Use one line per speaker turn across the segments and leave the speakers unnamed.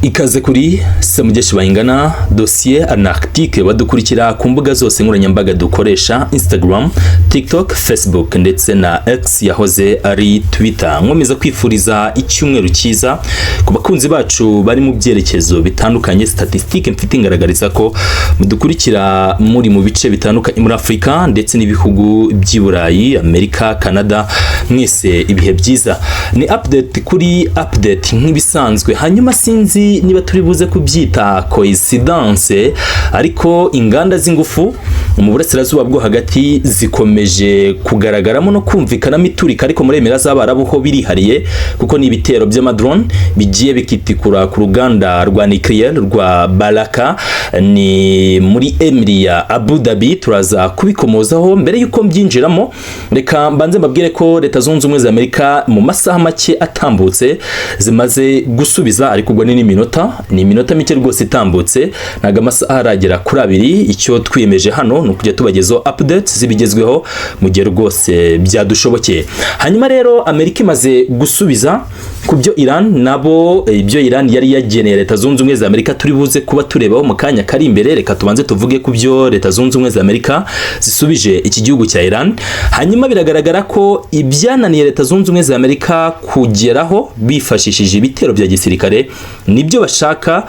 Ikaze kuri Semugeshi Bayingana, Dossier Antarctique. Badukurikira ku mbuga zose nkoranyambaga dukoresha: Instagram, TikTok, Facebook ndetse na X yahoze ari Twitter. Nkomeza kwifuriza icyumweru cyiza ku bakunzi bacu bari mu byerekezo bitandukanye. Statistique mfite ingaragariza ko mudukurikira muri mu bice bitandukanye muri Afurika ndetse n'ibihugu by'i Burayi, Amerika, Canada. Mwese ibihe byiza. Ni update kuri update nk'ibisanzwe. Hanyuma sinzi niba turi buze kubyita coincidence, ariko inganda z'ingufu mu Burasirazuba bwo Hagati zikomeje kugaragaramo no kumvikanamo iturika, ariko muri Emira z'Abarabu ho birihariye, kuko ni ibitero by'amadrone bigiye bikitikura ku ruganda rwa nucléaire rwa Baraka, ni muri Emiri ya Abu Dhabi. Turaza kubikomozaho. Mbere y'uko mbyinjiramo, reka mbanze mbabwire ko Leta Zunze Ubumwe za Amerika mu masaha make atambutse zimaze gusubiza, ariko ubwo ni n'iminota, ni iminota mike rwose itambutse, ntabwo amasaha aragera kuri 2. Icyo twiyemeje hano ni ukujya tubagezaho updates z'ibigezweho mu gihe rwose byadushobokeye. Hanyuma rero Amerika imaze gusubiza ku byo Iran nabo, ibyo Iran yari yageneye Leta Zunze Ubumwe za Amerika, turi buze kuba turebaho mu kanya kari imbere. Reka tubanze tuvuge ku byo Leta Zunze Ubumwe za Amerika zisubije iki gihugu cya Iran. Hanyuma biragaragara ko ibyananiye Leta Zunze Ubumwe za Amerika kugeraho bifashishije ibitero bya gisirikare nibyo bashaka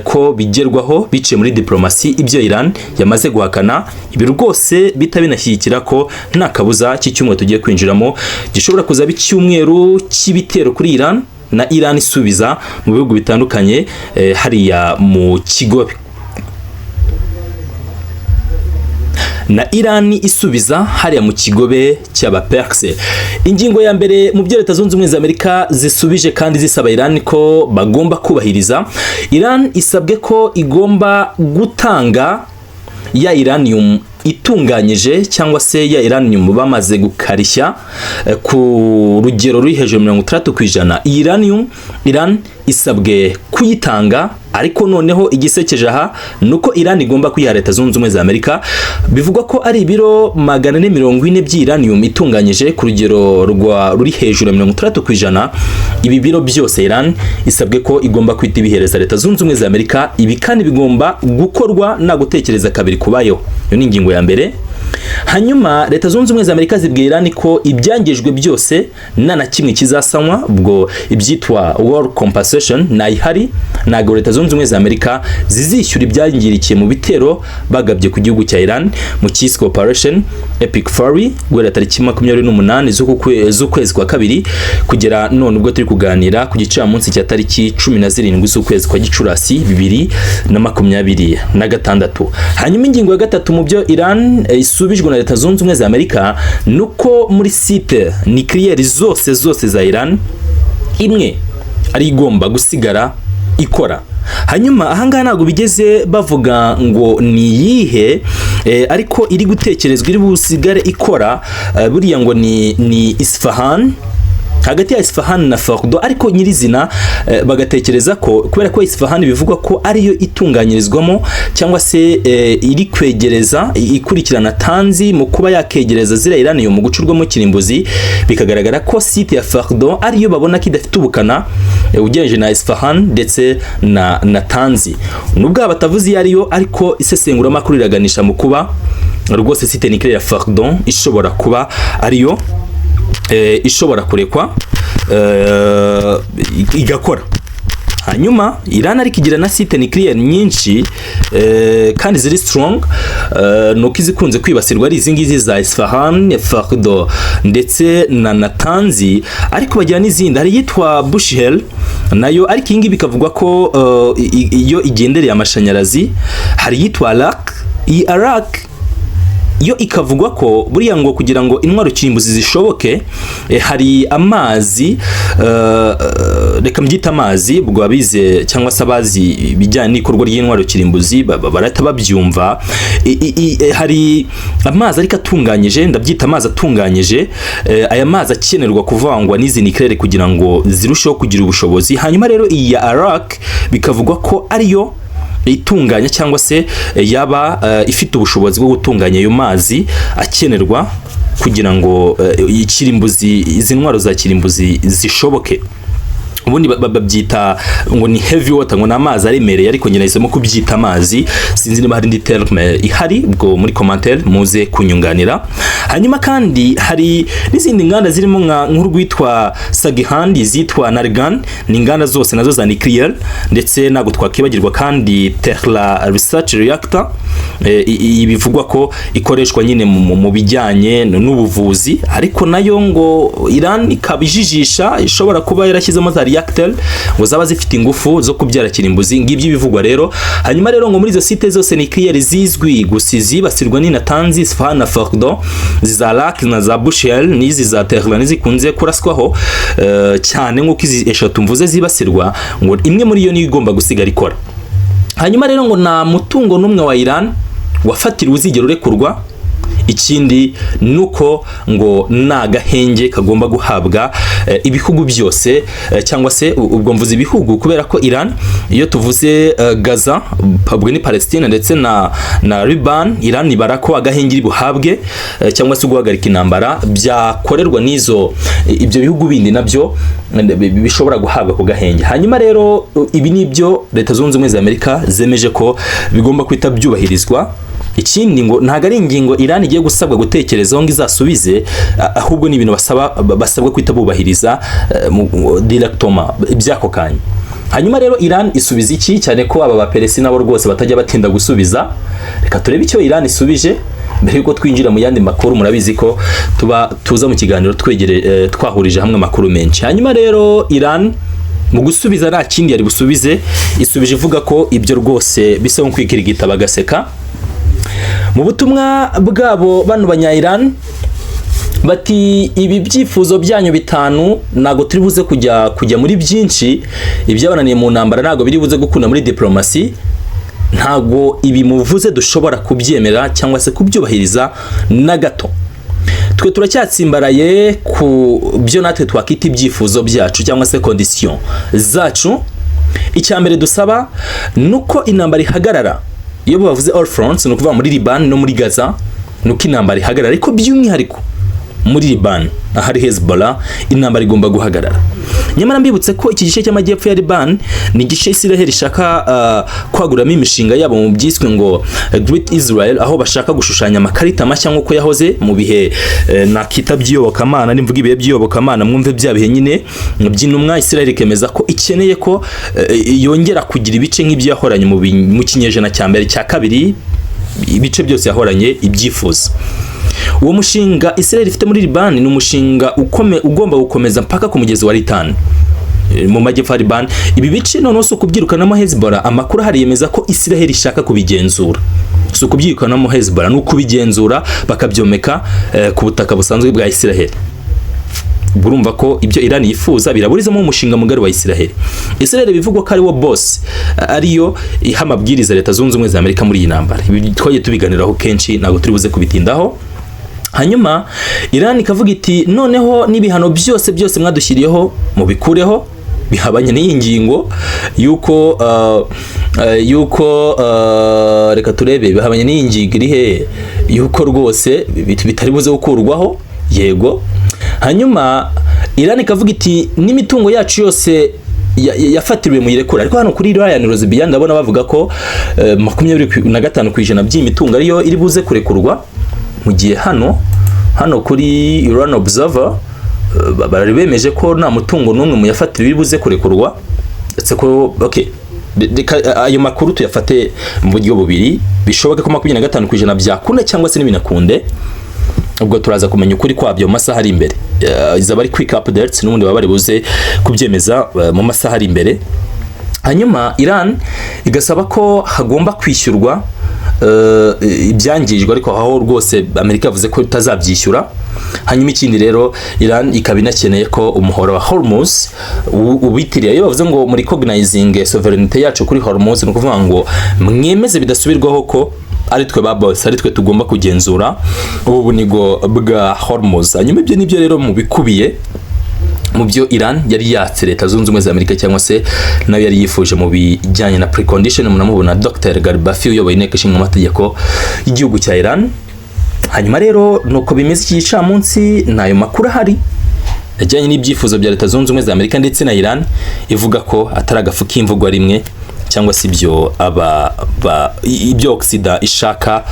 ko bigerwaho biciye muri diplomasi, ibyo Iran yamaze guhakana. Ibi rwose bita binashyigikira ko nta kabuza cy'icyumweru tugiye kwinjiramo gishobora kuzaba icyumweru cy'ibitero kuri Iran na Iran isubiza mu bihugu bitandukanye, hariya mu Kigobe, na Iran isubiza hariya mu Kigobe cy'Abaperse. Ingingo ya mbere mu byo Leta Zunze Ubumwe za Amerika zisubije kandi zisaba Iran ko bagomba kubahiriza, Iran isabwe ko igomba gutanga ya uranium itunganyije, cyangwa se ya uranium bamaze gukarishya ku rugero ruri hejuru 60%. Iyi uranium Iran isabwe kuyitanga, ariko noneho igisekeje aha ni uko Iran igomba kuyiha Leta Zunze Ubumwe za Amerika. Bivugwa ko ari ibiro 440 by'uranium itunganyije ku rugero rwa ruri hejuru ya 60%. Ibi biro byose Iran isabwe ko igomba kwita ibihereza Leta Zunze Ubumwe za Amerika. Ibi kandi bigomba gukorwa nta gutekereza kabiri kubayeho. Iyo ni ingingo ya mbere. Hanyuma Leta Zunze Ubumwe za Amerika zibwira Iran ko ibyangijwe byose nta na kimwe kizasanwa, ubwo ibyitwa war compensation ntayihari, ntabwo Leta Zunze Ubumwe za Amerika zizishyura ibyangirikiye mu bitero bagabye ku gihugu cya Iran mu cyiswe Operation Epic Fury guhera tariki 28 z'ukwezi kwa kabiri kugera none ubwo turi kuganira ku gicamunsi cya tariki 17 z'ukwezi kwa Gicurasi 2026. Hanyuma ingingo ya gatatu mu byo Iran isubijwe na Leta Zunze Ubumwe za Amerika nuko muri site nucléaire zose zose za Iran, imwe ari igomba gusigara ikora. Hanyuma ahangaha ntabwo bigeze bavuga ngo ni iyihe, ariko iri gutekerezwa iri busigare ikora, buriya ngo ni Isfahan, hagati ya Isfahan na Fordo, ariko nyirizina bagatekereza ko kubera ko Isfahan bivugwa ko ariyo itunganyirizwamo cyangwa se iri kwegereza, ikurikirana Tanzi mu kuba yakegereza ziriya uranium mu gucurwamo kirimbuzi, bikagaragara ko site ya Fordo ariyo babona ko idafite ubukana ugereranyije na Isfahan ndetse na Tanzi. Nubwo batavuze iyo ariyo, ariko isesenguramakuru iraganisha mu kuba rwose site nucléaire ya Fordo ishobora kuba ariyo ishobora kurekwa igakora. Hanyuma Iran ariko igira na site nucléaire nyinshi kandi ziri strong, nuko izikunze kwibasirwa ari izi ngizi za Isfahan, Fordo ndetse na Natanzi, ariko bagira n'izindi. Hari iyitwa Bushehr nayo, ariko iyi ngiyi bikavugwa ko iyo igendereye amashanyarazi. Hari iyitwa Arak. Iyi Arak yo ikavugwa ko buriya ngo kugira ngo intwaro kirimbuzi zishoboke, hari amazi, reka mbyite amazi, ubwo abize cyangwa se abazi ibijyanye n'ikorwa ry'intwaro kirimbuzi barahita babyumva. Hari amazi ariko atunganyije, ndabyita amazi atunganyije, aya mazi akenerwa kuvangwa n'izi nucléaire kugira ngo zirusheho kugira ubushobozi. Hanyuma rero iyi ya Arak bikavugwa ko ariyo itunganya cyangwa se yaba ifite ubushobozi bwo gutunganya ayo mazi akenerwa kugira ngo ikirimbuzi, izi ntwaro za kirimbuzi zishoboke. Ubundi babyita ngo ni heavy water, ngo ni amazi aremereye, ariko njye nahisemo kubyita amazi. Sinzi niba hari indi terme ihari, ubwo muri commentaire muze kunyunganira. Hanyuma kandi hari n'izindi nganda zirimo nk'urwitwa Saghand, izitwa Nargan, ni inganda zose nazo za nuclear. Ndetse ntabwo twakibagirwa kandi Tehran Research Reactor, bivugwa ko ikoreshwa nyine mu bijyanye n'ubuvuzi, ariko nayo ngo Iran ikaba ijijisha, ishobora kuba yarashyizemo za reactor ngo zaba zifite ingufu zo kubyara kirimbuzi. Ngibyo ibivugwa rero. Hanyuma rero ngo muri izo site zose nuclear zizwi gusa, izibasirwa ni Natanz, Isfahan na Fordo. Izi za Arak na za Bushehr n'izi za Tehran zikunze kuraswaho cyane, nk'uko izi eshatu mvuze zibasirwa, ngo imwe muri yo niyo igomba gusigara ikora. Hanyuma rero ngo nta mutungo n'umwe wa Iran wafatiriwe uzigera urekurwa. Ikindi nuko ngo nta gahenge kagomba guhabwa ibihugu byose, cyangwa se ubwo mvuze ibihugu kubera ko Iran, iyo tuvuze Gaza, ubwo ni Palestine, ndetse na Liban, Iran ibara ko agahenge iri buhabwe cyangwa se guhagarika intambara byakorerwa n'izo ibyo bihugu bindi nabyo bishobora guhabwa ku gahenge. Hanyuma rero ibi ni byo Leta Zunze Ubumwe za Amerika zemeje ko bigomba kwita byubahirizwa. Ikindi ngo ntabwo ari ingingo Iran igiye gusabwa gutekerezaho ngo izasubize, ahubwo ni ibintu basabwa kwita bubahiriza directement by'ako kanya. Hanyuma rero Iran isubiza iki, cyane ko aba baperesi nabo rwose batajya batinda gusubiza? Reka turebe icyo Iran isubije mbere yuko twinjira mu yandi makuru. Murabizi ko tuba tuza mu kiganiro twegere twahurije hamwe amakuru menshi. Hanyuma rero Iran mu gusubiza nta kindi yari busubize, isubije ivuga ko ibyo rwose bisa nko kwikirigita bagaseka. Mu butumwa bwabo, bano banya Iran bati: "Ibi byifuzo byanyu bitanu ntabwo turi buze kujya muri byinshi. Ibyabananiye mu ntambara ntabwo biri buze gukunda muri diplomasi. Ntabwo ibi muvuze dushobora kubyemera cyangwa se kubyubahiriza na gato. Twe turacyatsimbaraye ku byo natwe twakita ibyifuzo byacu cyangwa se condition zacu. Icya mbere dusaba ni uko intambara ihagarara." Iyo bavuze all fronts, ni ukuvuga muri Liban no muri Gaza, ni uko intambara ihagarara, ariko by'umwihariko muri Liban ahari Hezbollah intambara igomba guhagarara. Nyamara mbibutse ko iki gice cy'amajyepfo ya Liban ni igice Israel ishaka kwaguramo imishinga yabo mu byiswe ngo Great Israel, aho bashaka gushushanya amakarita mashya nk'uko yahoze mu bihe nakita by'iyobokamana. Nimvuga ibihe by'iyobokamana, mwumve bya bihe nyine by'intumwa. Israel ikemeza ko ikeneye ko yongera kugira ibice nk'ibyo yahoranye mu kinyejana cya mbere, cya kabiri, ibice byose yahoranye ibyifuzo. Uwo mushinga Israel ifite muri Liban ni umushinga ugomba gukomeza mpaka ku mugezi wa Litani mu majyepfo ya Liban. Ibi bice noneho si ukubyirukanamo Hezbollah, amakuru ahari yemeza ko Israel ishaka kubigenzura. Si ukubyirukanamo Hezbollah, ni ukubigenzura bakabyomeka ku butaka busanzwe bwa Israel. Urumva ko ibyo Iran yifuza biraburizamo umushinga mugari wa Israel. Israel bivugwa ko ari wo boss, ariyo iha amabwiriza Leta Zunze Ubumwe za Amerika muri iyi ntambara. Ibi twagiye tubiganiraho kenshi, ntabwo turi buze kubitindaho. Hanyuma Iran ikavuga iti: "Noneho n'ibihano byose byose mwadushyiriyeho mubikureho." Bihabanye n'iyi ngingo yuko reka turebe, bihabanye n'iyi ngingo iri he, yuko rwose bitari buze gukurwaho. Yego. Hanyuma Iran ikavuga iti: "N'imitungo yacu yose yafatiriwe muyirekura." Ariko hano kuri Ryan Rosebian ndabona bavuga ko 25% by'iyi mitungo ariyo iri buze kurekurwa, mu gihe hano kuri Iran Observer bari bemeje ko nta mutungo n'umwe mu yafatiriwe iri buze kurekurwa. Ndetse ko, okay, reka ayo makuru tuyafate mu buryo bubiri: bishoboke ko 25% byakunda cyangwa se ntibinakunde. Ubwo turaza kumenya ukuri kwabyo mu masaha ari imbere. Izaba ari quick updates, n'ubundi baba bari buze kubyemeza mu masaha ari imbere. Hanyuma Iran igasaba ko hagomba kwishyurwa ibyangijwe, ariko aho rwose Amerika yavuze ko itazabyishyura. Hanyuma ikindi rero, Iran ikaba inakeneye ko umuhora wa Hormuz ubitiriye. Iyo bavuze ngo muri recognizing sovereignty yacu kuri Hormuz, ni ukuvuga ngo mwemeze bidasubirwaho ko ari twe ba boss, ari twe tugomba kugenzura ubu bunigo bwa Hormuz. Hanyuma ibyo nibyo rero mu bikubiye mu byo Iran yari yatse Leta Zunze Ubumwe za Amerika, cyangwa se nayo yari yifuje mu bijyanye na precondition. Munamubona Dr Ghalibaf uyoboye inteko ishinga amategeko y'igihugu cya Iran. Hanyuma rero nuko bimeze iki gicamunsi, nayo makuru ahari. Yajyanye n'ibyifuzo bya Leta Zunze Ubumwe za Amerika ndetse na Iran, ivuga ko atari agafu k'imvugwa rimwe, cyangwa se ibyo aba ibyo Occident ishaka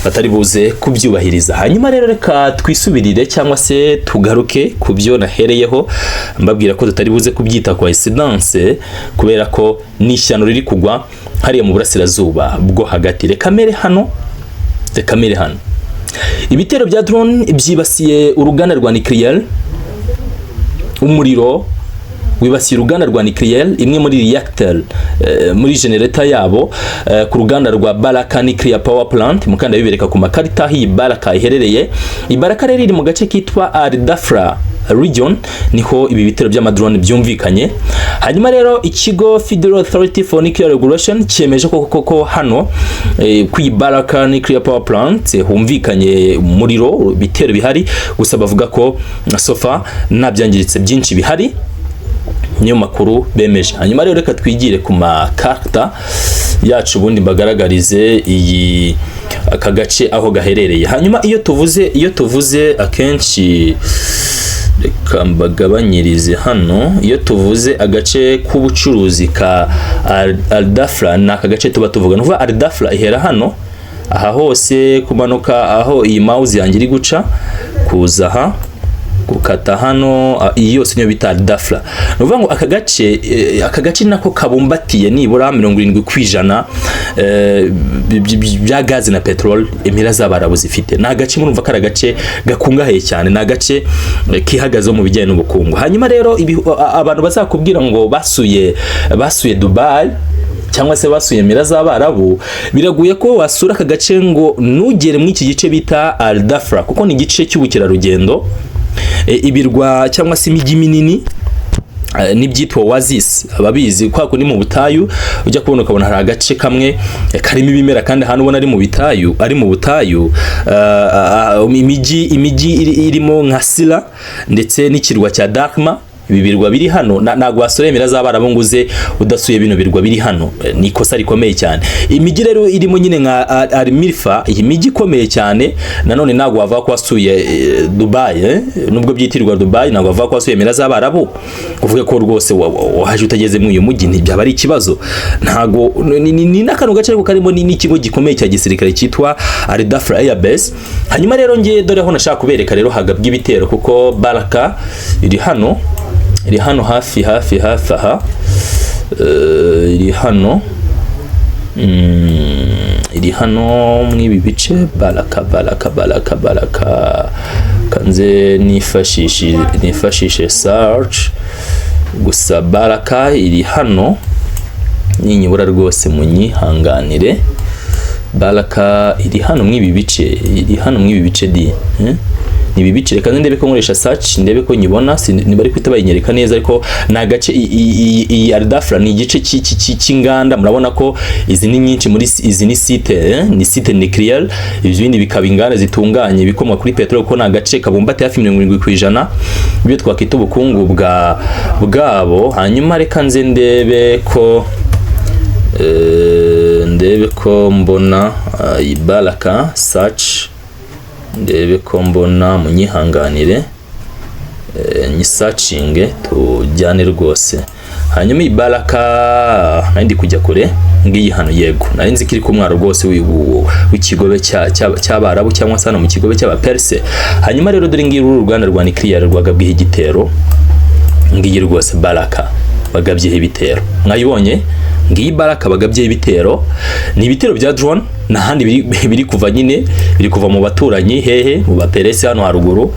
batari buze kubyubahiriza. Hanyuma rero reka twisubirire cyangwa se tugaruke ku byo nahereyeho mbabwira ko tutari buze kubyita coincidence, kubera ko ni ishyano riri kugwa hariya mu burasirazuba bwo hagati. Reka mere hano, reka mere hano. Ibitero bya drone byibasiye uruganda rwa nucléaire, umuriro wibasiye uruganda rwa nucléaire, imwe muri reactor, muri generator yabo, ku ruganda rwa Baraka Nuclear Power Plant. Mukanda bibereka ku makarita aho iyi Baraka iherereye. Iyi Baraka rero iri mu gace kitwa Al Dafra region, niho ibi bitero by'amadrone byumvikanye. Hanyuma rero ikigo Federal Authority for Nuclear Regulation cyemeje ko koko hano ku iyi Baraka Nuclear Power Plant humvikanye umuriro, ibitero bihari, gusa bavuga ko so far nta byangiritse byinshi bihari, niyo makuru bemeje. Hanyuma rero reka twigire ku makarita yacu, ubundi mbagaragarize iyi aka gace aho gaherereye. Hanyuma iyo tuvuze akenshi, reka mbagabanyirize hano, iyo tuvuze agace k'ubucuruzi ka Al Dafra, ni aka gace tuba tuvuga. Ni ukuvuga Al Dafra ihera hano aha hose, kumanuka aho iyi mouse yanjye iri guca, kuza aha, gukata hano, iyi yose niyo bita Dafra. Ni ukuvuga ngo aka gace nako kabumbatiye nibura 70% bya gazi na peteroli Emira z'Abarabu zifite. Ni agace murumva ko ari agace gakungahaye cyane, ni agace kihagazeho mu bijyanye n'ubukungu. Hanyuma rero abantu bazakubwira ngo basuye Dubai cyangwa se basuye Emira z'Abarabu, biraguye ko wasura aka gace ngo nugere muri iki gice bita Al Dafra, kuko ni igice cy'ubukerarugendo. Ibirwa cyangwa se imijyi minini n'ibyitwa oasis, ababizi kwa kundi mu butayu ujya kubona ukabona hari agace kamwe karimo ibimera, kandi ahantu ubona ari mu bitayu, ari mu butayu. Imijyi irimo nka Sila ndetse n'ikirwa cya Dakma, ibi birwa biri hano. Ntabwo wasura Emira z'Abarabu ngo uze udasuye bino birwa biri hano. Ni ikosa rikomeye cyane. Imijyi rero irimo nyine nka Al Mirfa, iyi mijyi ikomeye cyane, nanone ntabwo wavuga ko wasuye Dubai, nubwo byitirirwa Dubai, ntabwo wavuga ko wasuye Emira z'Abarabu uvuge ko rwose waje utageze muri uyu mujyi, ntibyaba ari ikibazo. Ntago ni n'akantu gace ariko karimo n'ikigo gikomeye cya gisirikare cyitwa Al Dafra Air Base. Hanyuma rero ngiye dore aho nashaka kubereka rero hagabwa ibitero, kuko Baraka iri hano, iri hano hafi hafi hafi aha, iri hano, iri hano mw'ibi bice. Baraka, Baraka, Baraka, Baraka, kanze nifashishe search gusa. Baraka iri hano, ninyibura rwose munyihanganire. Baraka iri hano mw'ibi bice, iri hano mw'ibi bice di, eh? Ni ibi bice. Reka ndebe ko nkoresha search, ndebe ko nyibona. Niba ari kwita bayinyereka neza, ariko ni agace iyi Al Dafra ni igice cy'inganda. Murabona ko izi ni nyinshi muri izi ni site, ni site nucléaire, ibindi bikaba inganda zitunganya ibikomoka kuri peteroli, kuko ni agace kabumbatiye hafi 70% ibyo twakwita ubukungu bwabo. Hanyuma reka nze ndebe ko mbona iyi Baraka, search, ndebe ko mbona, munyihanganire, nyisearchinge tujyane rwose. Hanyuma iyi Baraka nari ndi kujya kure, ngiyi hano. Yego, nari nzi ko iri ku mwaro rwose w'ikigobe cy'Abarabu cyangwa se hano mu kigobe cy'Abaperse. Hanyuma rero dore ngiyi, uru ruganda rwa nucléaire rwagabweho igitero. Ngiyi rwose Baraka bagabyeho ibitero, mwayibonye? Ngiyi Baraka bagabyeho ibitero, ni ibitero bya drone, n'ahandi biri kuva nyine, biri kuva mu baturanyi. Hehe? Mu Baperesi hano haruguru.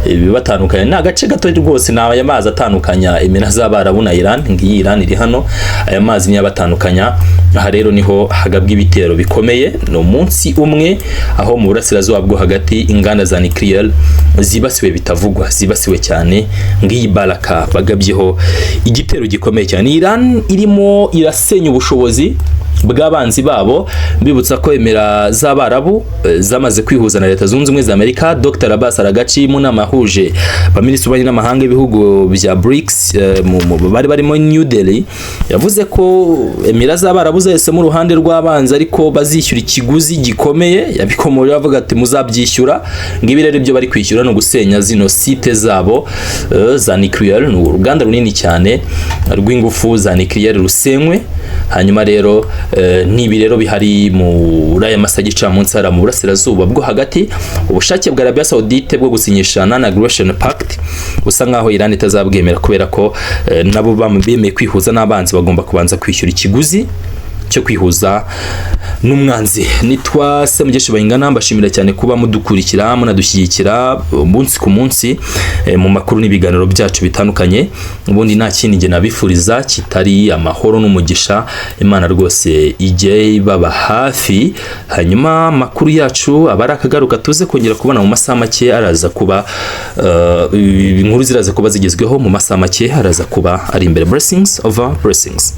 Ibibatandukanya ni agace gato rwose, ni aya mazi atandukanya Emira z'Abarabu na Iran. Ngiyi Iran iri hano, aya mazi niyo abatandukanya. Aha rero niho hagabwa ibitero bikomeye. Ni umunsi umwe aho mu burasirazuba bwo hagati inganda za nucléaire zibasiwe bitavugwa, zibasiwe cyane. Ngiyi Baraka bagabyeho igitero gikomeye cyane. Iran irimo irasenya ubushobozi bw'abanzi babo. Mbibutsa ko Emira z'Abarabu zamaze kwihuza na Leta Zunze Ubumwe za Amerika. Dr Abbas Araghchi, mu nama yahuje abaminisitiri b'ububanyi n'amahanga b'ibihugu bya BRICS bari barimo New Delhi, yavuze ko Emira z'Abarabu zahisemo uruhande rw'abanzi, ariko bazishyura ikiguzi gikomeye. Yabikomoje avuga ati: "Muzabyishyura." Ngibi rero ibyo bari kwishyura ni ugusenya zino site zabo za nuclear. Ni uruganda runini cyane rw'ingufu za nuclear rusenywe. Hanyuma rero n'ibi rero bihari muri aya masaha y'igicamunsi hariya mu Burasirazuba bwo Hagati, ubushake bwa Arabia Saudite bwo gusinyisha Non Aggression Pact busa nkaho Iran itazabwemera, kubera ko nabo bemeye kwihuza n'abanzi, bagomba kubanza kwishyura ikiguzi cyo kwihuza n'umwanzi. Nitwa Semugeshi Bayingana, mbashimira cyane kuba mudukurikira, munadushyigikira umunsi ku munsi mu makuru n'ibiganiro byacu bitandukanye. Ubundi nta kindi njye nabifuriza kitari amahoro n'umugisha. Imana rwose ijye ibaba hafi. Hanyuma amakuru yacu aba ari akagaruka, tuze kongera kubona mu masaha make. Araza kuba inkuru ziraza kuba zigezweho mu masaha make, araza kuba ari imbere. Blessings over blessings.